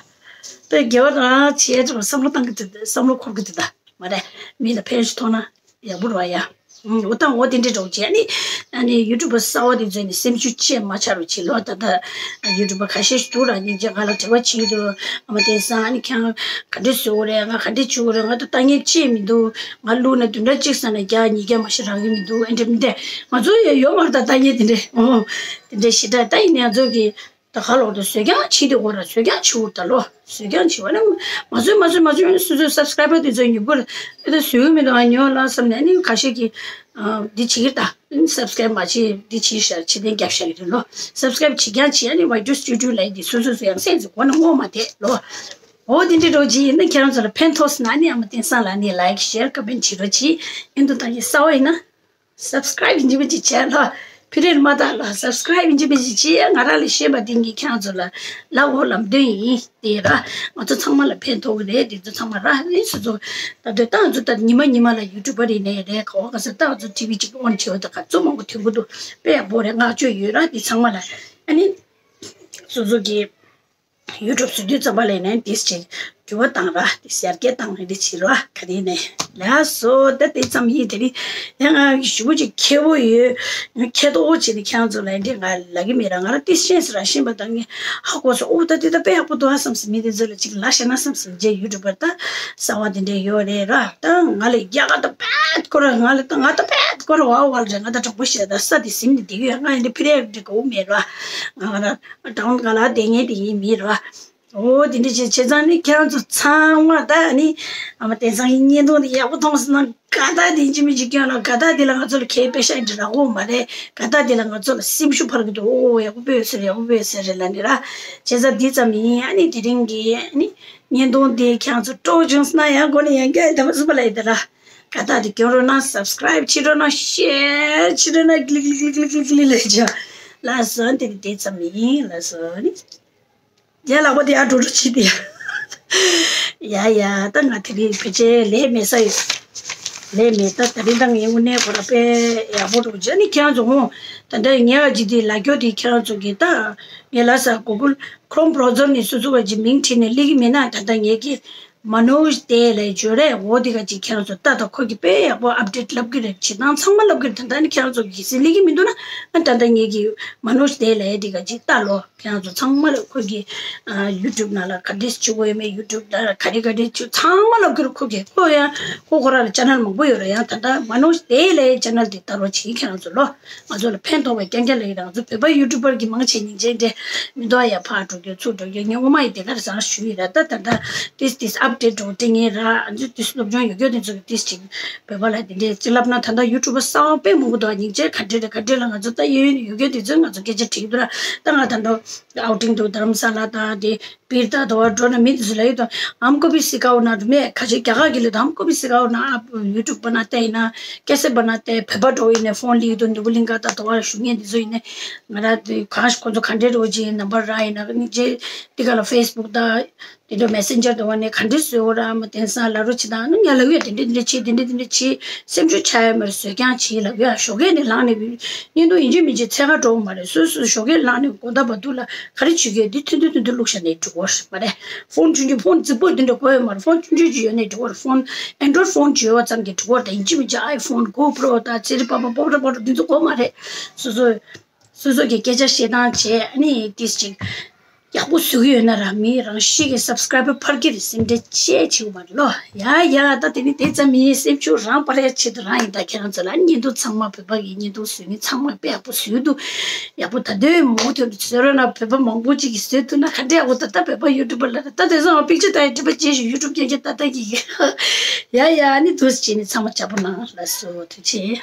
དཔེ་དགེ་བ་རང་བྱས་ཀྱང་བསམ་བློ་བཏང་གི་འདུག་བསམ་བློ་འཁོར་གི་འདུག་ད་མ་རེད། མི་ལ་ཕན་ཞིག་ཐོགས་ན་ཡག་པོ་རེད་བ་ཡ། ཨུམ། འོ་ད་འོ་དེ་འདྲས་འགྲོ་བྱས་ནི། ཨ་ནི་ཡུ་ཊུབ་པ་གསར་བ་དེ་ཚོས་ནི་སེམས་ཤུགས་ཆེ་མ་ཆགས་རོགས་བྱེད་ལོ། ད་ལྟ་ཡུ་ཊུབ་པ་ཁ་ཤས་ཤིག་འདུག་ར། སྙིང་རྗེ། ང་ལ་དྲི་བ་བྱེད་ཀྱི་འདུག་ཨ་མ་བསྟན་བཟང་ཨ་ནི་ཁྱེད་རང་ག་འདྲས་བཟོ་གི་རེད། ང་ག་འདྲས་བྱེད་དགོས་རེད། ང་ད་ལྟ་ངས་ཤེས་མི་འདུག་ང་བླུགས་ན་བདུན་ཕྲག་གཅིག་ཙམ་ལ་བརྒྱ་ཉིས་བརྒྱ་མ་གཏོགས་རག་གི་མི་འདུག་ཨེ་འདྲས་མི་འདྲས། ང་ཚོ་ཡོད་ཡོད་མ་རེད། ད་ལྟ་ངས་དེ་འདྲས། ཨོ། དེ་འདྲས་ཞེ་དྲག་ད་ཡིན་ནའི་ང་ཚོ་གི་ད་ག་ལོག་ཏུ་བཟོས་རྐྱང་བྱེད་དེ་འོ་ར། བཟོས་རྐྱང་བྱེད་འོ་ད་ལོ། བཟོས་རྐྱང་བྱེད་པ་ན་མ་བཟོས་མ་བཟོས་མ་བཟོས། སོ་སོའི་སབ་སི་ཀ་རའི་བར་དེ་ཚོ་ཉོ་དགོས་ར། ཨེ་ད་བཟོས་ཡོད་མེད་དང་ཉོ་ལ་བསམ་ནས་ནི་ཁ་ཤས་ཀྱིས་འདི་བྱེད་ཀྱི་ད་སབ་སི་ཀ་རའི་བར་མ་བྱེད། འདི་བྱེད་ཤར་ཕྱི་རྟེན་རྒྱབ་ཤར་གྱི་རེད་ལོ། སབ་སི་ཀ་རའི་བར་བྱེད་རྐྱང་བྱེད། ཨ་ནི་ཝའི་ཊུ་སི་ཊུ་ཌི་ཡོ་ལབ་དེ་སོ་སོ་སོ་ཡང་སེམས་ཀྱི་སྒོ་ནས་བསྔོ་མ་དེ་ལོ། འོ་དེ་འདྲའི་འགྲོ་ཅི་ཡིན་ན་ཁྱེད་རང་ཚོ་ལ་ཕན་ཐོགས་ན་ནི་ཨ་མ་བསྟན་བཟང་ལ་ནི་ལའིཀ་ཤེར་ཀོ་མེན་བྱེད་རོགས་གྱིས། ཨེ་འདུག་ད་ཡིན་གསར་བ་ཡིན་ན། སབ་སི་ཀ་རའི་བར་ཡིན་གཅིག་མིན་གཅིག་བྱས་ལ། ཕི་རེར་མ་བཏང་ལ་སབ་སི་ཀ་རའི་བར་ཡིན་གཅིག་མིན་གཅིག་བྱས། ང་རང་ལ་ཤེས་པ་དེ་ངས་ཁྱེད་རང་ཚོ་ལ་ལབ་འོ་ལམ་སྟོན་ཡིན་དེ་ར། ང་ཚོ་ཚང་མ་ལ་ཕན་ཐོགས་གི་རེད། དེ་ཚོ་ཚང་མ་ར་ནི་སོ་སོ་ད་དུང་ད་ང་ཚོ་ད་ཉི་མ་ཉི་མ་ལ་ཡུ་ཊུབ་པ་རེད་ནས་རེད། ག་བ་ག་ས་ད་ང་ཚོ་ཊི་ཝི་གཅིག་ཨོན་བྱེད་འོ་ད་ག་ཚོད་མང་པོ་ཐོན་གི་འདུག་དཔེ་ཡག་པོ་རེད། བསྔགས་བརྗོད་ཡོད་ར་དེ་ཚང་མ་ལ། ཨ་ནི་སོ་སོ་གི་ཡུ་ཊུབ་བཟོ་དུས་ཙམ་པ་ལ་ནས་ཏིས་ཅིག་འགྱུར་བ་བཏང་ར། ཏིས་ཡར་རྒྱས་བཏང་རེ་རེ་བྱེད་ར། ག་རེ་ནས་ལགས་སོ། ད་དེ་ཙམ་ཡིན། དེ་རིང་ཡང་ང་ཞུ་བོ་ཅིག་ཁྱད་པོ་ཡོད། ཁྱད་དོ་བོ་བྱེད་ནས་ཁྱེད་རང་ཚོ་ལ་འདི་ང་ལབ་ཀྱི་མེད་ར། ང་ར་ཏིས་ཤེས་སི་ར་ཤེས་པ་དང་ངས་ཧ་གོ་སོང་། ཨོ་ད་དེ་ད་དཔེ་ཡག་པོ་འདུག་ཨ་བསམ་སོང་། མི་དེ་ཚོ་ལ་ཅིག་ལབ་ཤེས་ན་བསམ་སོང་། རྗེས་ཡུ་ཊུབ་པ་ད་གསར་བ་དེ་འདྲས་ཡོད་རེད་ར། ད་ང་ལ་རྒྱ་གར་ད་དཔེ་སྐོར་ར། ང་ལ་ད་ང་ད་དཔེ་སྐོར་ར་བ་བ་རེད། ང་ད་དྲང་པོ་བཤད་ད་ས་དེ་ཟིན་ནས་བསྡད་ཡོད། ང་ཡིན་ད་ཕི་རེ་འདྲི་གོ་མེད་ར། ང་ར་ཌའོན་ག་ལ་བསྡད་མཁན་དེ་ཡིན་མིན་ར། འོ་དེ་འདྲ་བྱས་བྱས་ཙང་ནི་ཁྱེད་རང་ཚོ་ཚང་མ་ད་ནི་ཨ་མ་བསྟན་བཟང་གི་བརྙན་ཐུང་དེ་ཡག་པོ་མཐོང་སོང་ན་དགའ་རྟགས་དེ་ཡིན་གཅིག་མིན་གཅིག་སྐྱོན་ལ། དགའ་རྟགས་དེ་ལ་ང་ཚོ་ལ་ཁྱད་དཔེ་ཤ་འདྲི་རག་གོ་མ་རེད། དགའ་རྟགས་དེ་ལ་ང་ཚོ་ལ་སེམས་ཤུགས་འཕར་གི་འདུག་ཨོ་ཡག་པོ་སྤོས་ཟེར་ཡག་པོ་སྤོས་ཟེར་རེད་ལ་ནི་ར། བྱས་ཙང་འདི་ཙམ་ཡིན། ཨ་ནི་དེ་རིང་གི་ཨ་ནི་བརྙན་ཐུང་དེ་ཁྱེད་རང་ཚོ་སྤྲོ་བྱུང་སོང་ན་ཡང་སྒོ་ནས་ཡང་བསྐྱར་ད་མ་སུ་པ་ལ་ཡིན་ད་ར། དགའ་རྟགས་དེ་སྐྱོན་རོགས་གནང་། སབ་སི་ཀ་རའིབ་བྱེད་རོགས་གནང་། ཤེར་བྱེད་རོགས་གནང་། གླིག་གླིག་གླིག་གླིག་ལས་བྱ། ལགས་སོ། དེ་ནི་དེ་ཙམ་ཡིན། ལགས་སོ་ནི། རྒྱལ་ལགས་པ་དེ་ཡར་འགྲོ་འགྲོ་བྱེད་དེ། ཡ་ཡ་ད་ང་དེ་རིང་ཕལ་ཆེར་ལས་མེད་ས་ཡོད། ལས་མེད་ད་དེ་རིང་ད་ངའི་དངོས་གནས་ཁོ་ར་དཔེ་ཡག་པོ་འགྲོ་བྱས་ནི་ཁྱེད་རང་ཚོ་ཧོ། ད་ལྟ་ངས་ཨ་ཅི་དེ་ལ་སྐྱོ་དེ་ཁྱེད་རང་ཚོ་གི་ད་ངས་ལ་ས་གུ་གུལ་ཁོ་རོམ་བྷ་རའོ་ཛར་ནས་སོ་སོ་བ་ཅིག་མིང་བྲིས་ནས་སླེབས་ཀྱི་མེད་ན། ད་ལྟ་ངས་ཀྱི་མ་ནོ་ཇི་དེ་ལས་བརྗོད་རེད། འོ་དེ་ག་ཅིག་ཁྱེད་རང་ཚོ་ལྟ་དང་། ཁོ་གི་དཔེ་ཡག་པོ་ཨབ་ཌེཊ་ལབ་གི་རེད། བྱེད་སྟངས་ཚང་མ་ལབ་གི་རེད། ད་ལྟ་ནི་ཁྱེད་རང་ཚོ་གི་སི་ལི་གི་མི་འདུག་ན་ཨ་ད་ལྟ་ངེད་ཀྱི་མ་ནོ་ཇི་དེ་ལས་དེ་ག་ཅིག་ལྟ་ལོ། ཁྱེད་རང་ཚོ་ཚང་མ་ལ་ཁོ་གི་ཡུ་ཊུབ་ནང་ལ་ག་འདྲས་བྱེད་དགོས་ཡོད་མེད། ཡུ་ཊུབ་ནང་ལ་ག་རེ་ག་འདྲས་བྱེད་ཚང་མ་ལབ་གི་རེད། ཁོ་གི་ཁོ་ཡང་ཁོ་ཁོ་རང་ལ་ཅེ་ནལ་མང་པོ་ཡོད་རེད། ཡང་ད་ལྟ་མ་ནོ་ཇི་དེ་ལས་ཅེ་ནལ་དེ་ལྟ་རོགས་བྱེད། ཁྱེད་རང་ཚོ་ལོ། ང་ཚོ་ལ་ཕན་ཐོགས་པའི་རྐྱང་རྐྱང་ལ་ཡིན། ང་ཚོ་བོད་པ་ཡུ་ཊུབ་པར་གྱི་མང་ཆེ་སྙིང་རྗེ་འདྲེ་མི་འདུག་ཡ། ཕར་འགྲོ་རྒྱུ་ཚུར་འགྲོ་རྒྱུ། ངས་སྔོན་མ་ཡི་དེ་གར་བཟང་ཞུ་ཡི་ར། ད་ད་ད་ཏིས་ཏིས་ཨབ་ཌེཊ་འགྲོ་དེ་ངས་ར། ཨ་ཚོ་ཏིས་སློབ་སྦྱོང་ཡོད་རྒྱུ་དེ་ཚོ་གི་ཏིས་ཅིག་བོད་པ་ལ་དེ་འདྲས་ཅིག་ལབ་ན། ད་ལྟ་ཡུ་ཊུབ་པ་གསར་པ་དཔེ་མང་པོ་འདུག་སྙིང་རྗེ། ག་འདྲས་རེད་ག་འདྲས་ལ་ང་ཚོ་ད་ཡོད་ཡོད་རྒྱུ་དེ་ཚོ་ང་ཚོ་སྐད་ཆ་དྲིས་འདུག་ར། ད་ང་ད་ལྟ་ཨའུ་ཊིང་འདུག་དྷ་རམ་ས་ལ་དང་དེ་པིར་ད་དོ་བ་འགྲོ་ན་མི་དེ་ཚོ་ལ་ཡོད་དོ། ཨམ་ཀོ་བི་སི་ཀའོ་ན་རུ་མེ་ཁ་ཆེ་རྒྱ་གར་གི་ལ་དོ། ཨམ་ཀོ་བི་སི་ཀའོ་ན་ཨ་ཡུ་ཊུབ་པ་ན་ཏེ་ཡིན་ན་ཀེ་སེ་པ་ན་ཏེ་བོད་པ་འགྲོ་ཡིན་ནས་ཕོན་ལི་ཡོད་དོ། ནུ་བུ་ལིང་ག་ད་དོ་བ་ཞུ་ངེས་དེ་ཚོ་ཡིན་ནས་ང་ར་དེ་གང་ཞིག་ཁོ་ཚོ་ག་འདྲས་རོ་ཅི་ནམ་བར་ར་ཡིན་ན་ནི་ཅེ་དེ་ག་ལ་ཕེ་སི་བུག་ད་དེ་འདྲ་མེ་སེན་ཇར་དུ་བ་ནས་ག་འདྲས་བཟོས་འོ་ར། མ་དེང་སང་ལ་རུ་ཆི་དང་ནི་ང་ལ་ཡོད་དེ་འདྲས་འདྲས་ཆི་དེ་འདྲས་འདྲས་ཆི་སེམས་ཤུགས་ཆག་ཡ་མར་བཟོས་ཀྱང་ཆི་ལ་ཡོད། ཞོགས་ཀས་ནས་ལངས་ནས་བརྙན་ཐུང་ཡིན་གཅིག་མིན་གཅིག་འཚོལ་ག་འགྲོ་མ་རེད། སོ་སོ་ཞོགས་ཀས་ལངས་ནས་དགོང་དག་བར་དུ་ལ་ག་རེ་བྱེད་ཀྱི་འདི་ཐུན་ཐུན་ཐུན་ཐུན་བླུགས་བཞག་ནས་འགྲོ་གི་རེད་མ་རེད། ཕོན་ཆུང་ཆུང་ཕོན་རྫིག་པོ་འདི་འདྲ་དགོས་ཡོད་མ་རེད། ཕོན་ཆུང་ཆུང་ཅིག་ཡོད་ནས་འགྲོ་གི་རེད། ཕོན་ཨན་ཌོ་རོཌ་ཕོན་ཅིག་ཡོད་པ་ཙམ་གྱིས་འགྲོ་གི་རེད། ད་ཡིན་གཅིག་མིན་གཅིག་ཨའི་ཕོན་གོ་པྲོ་དང་ཙི་རི་པ་པ་པོ་ཏྲ་པོ་ཏྲ་འདི་ཚོ་དགོས་མ་རེད། སོ་སོ། སོ་སོ་གི་སྐད་ཆ་བཤད་སྟངས་བྱས་ཨ་ནི་ཏིས་ཅིག་ཡག་པོ་བཟོ་གི་ཡོད་ན་ར། མི་རང་ཤི་གི་སབ་སི་ཀ་རའི་བར་འཕར་གི་རེད། སེམས་ཁྲལ་ཅེས་བྱེད་དགོས་མ་རེད་ལོ། ཡ་ཡ་ད་དེ་ནི་དེ་ཙམ་མིན། སེམས་ཤུགས་རང་སྤར་ཡ་ཆེད་དུ་རང་ཡིན། ད་ཁྱེད་རང་ཚོ་ལ་བརྙན་ཐུང་ཚང་མ་བོད་པ་གི་བརྙན་ཐུང་བཟོས་མི་ཚང་མ་དཔེ་ཡག་པོ་བཟོས་འདུག་ཡག་པོ་ད་དུང་མང་པོ་ཐོན་འདུག་བཟོས་རོགས་གནང་། བོད་པ་མང་པོ་ཅིག་གིས་བཟོས་ཐུབ་ན་ག་འདྲས་ཡག་པོ། ད་ལྟ་བོད་པ་ཡུ་ཊུབ་པ་ལ་ད་དེ་ཚོ་པིག་ཅར་ལྟ་ཡ་སྤྲོ་པོ་ཅེས་ཞུ། ཡུ་ཊུབ་སྐད་ཆ་ལྟ་ལྟ་གི་ཡ་ཡ་ནི་འདུག་སེ་བྱས་ནི་ཚང་མ་ཅག་པོ་གནང་། ལགས་སོ། ཐུགས་རྗེ་ཆེ།